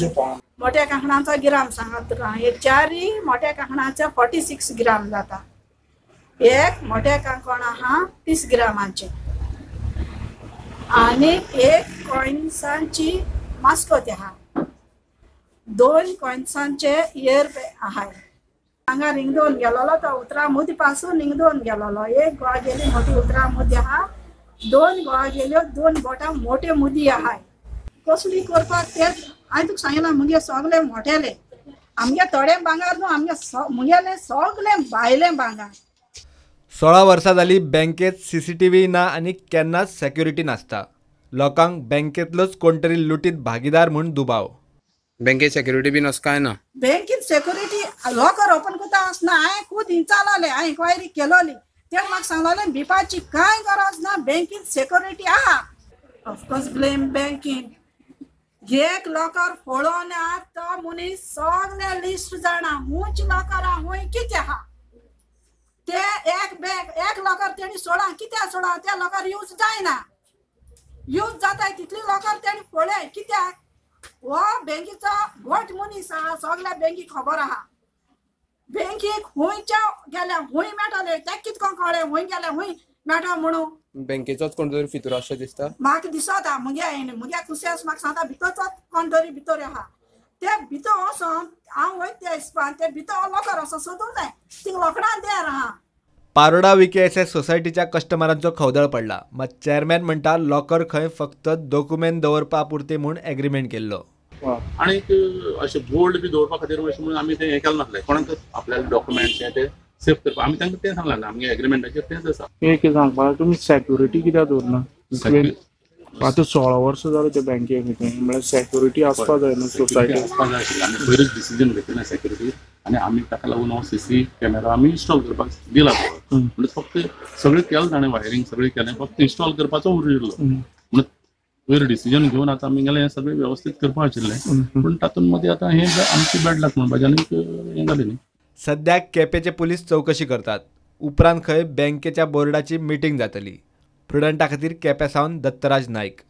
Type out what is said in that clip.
मोठ्या कांकणांचो गिराम सांगत तुका, हे चारय मोठ्या कांकणाचे 46 ग्राम जाता. एक मोठ्या कांकण आहा 30 ग्रामांचे आनी एक कॉयन्सांची मास्कोत आहा, 2 कॉयन्सांचे इयर आहाय. हांगा रिंगदोवन गेलोलो तो उतरां मुदी पासून रिंगदोवन गेलोलो. एक गोवा गेली मोठी उतरां मुदी आहा, 2 गोवा गेल्यो 2 बोटां मोठे मुदी आहाय. कसली करपाक ते हांवें तुका सांगलां, मुगे सगळे मोठेले आमगे थोडे भांगर न्हू, आमगे मुगेले सगळे भायले भांगर. 16 वर्सां जाली बँकेत सीसीटीव्ही ना आनी केन्नाच सेक्युरिटी नासता. लोकांक बँकेतलोच कोण तरी लुटीत भागीदार म्हूण दुबाव. बँकेत सेक्युरिटी बी नस काय ना? बँकेत सेक्युरिटी लॉकर ओपन करता आसना. हांवें खूद हिंचालोलें, हांवें इन्क्वायरी केलोली, तेणें म्हाका सांगलोलें भिवपाची कांय गरज ना, बँकेत सेक्युरिटी आहा. ऑफकोर्स ब्लेम बँकेन. एक लॉकर पळोवन आहा तो मनीस सगळे लिस्ट जाणा, खूंयच लॉकर आहा खूंय कितें आहा ते. एक बँक एक लॉकर तेणी सोडा, कित्याक सोडा, ते लॉकर यूज जायना, यूज जाता तितली लॉकर तेणी पळय कित्याक. हो बँकेचो घट मनीस आहा, सगळ्या बँकेक खबर आहा. बँकेक खंयच्या गेल्या खंय मेळटले ते कितको कळ्ळें, खंय गेल्या खंय मेळटा म्हणून. बँकेचोच कोण तरी फितूर आसचो दिसता म्हाका दिसता. मुगे मुगे कुसेस म्हाका सांगता भितरचोच कोण तरी भितर आहा. ते भितर वचोन हांव वयता त्या हिसपान ते भितर लॉकर वचोन सोदूंक जाय, थिंग लॉकडान देर आहा. पारोडा VKSS सोसायटीच्या कस्टमरांचो खवदळ पडला. मात चेअरमॅन म्हणटा लॉकर खंय फक्त दोकुमेंत दवरपा पुरते म्हूण एग्रीमेंट केल्लो. आनी अशें गोल्ड बी दवरपा खातीर अशें म्हणून आमी तें हें केलें नासलें. कोणाक आपल्याले डॉक्युमेंट्स हें तें सेफ करपाक आमी तांकां तें सांगलां, आमगे एग्रीमेंटाचेर तेंच आसा. एक सांगपाक तुमी सेक्युरिटी कित्याक दवरना? आतां 16 वर्सां जालीं ते बँकेक, म्हळ्यार सेक्युरिटी आसपा जाय न्हू सोसायटी. आसपा जाय आशिल्लें. आमी पयरूच डिसिजन घेतलें सेक्युरिटी आनी आमी ताका लागून हो सीसी कॅमेरा आमी इन्स्टॉल करपाक दिला. म्हणजे फक्त सगळें केलें ताणें, वायरींग सगळें केलें, फक्त इन्स्टॉल करपाचो उरिल्लो. म्हणून वयर डिसिजन घेवन आतां आमी गेलें हें सगळें वेवस्थीत करपाक आशिल्लें, पूण तातूंत मदीं आतां हें आमची बॅड लक म्हणपाचें आनी हें जालें न्ही. सद्याक केपेचे पुलीस चवकशी करतात. उपरांत खंय बँकेच्या बोर्डाची मिटींग जातली. प्रुडंटा खातीर केप्या सावन दत्तराज नायक.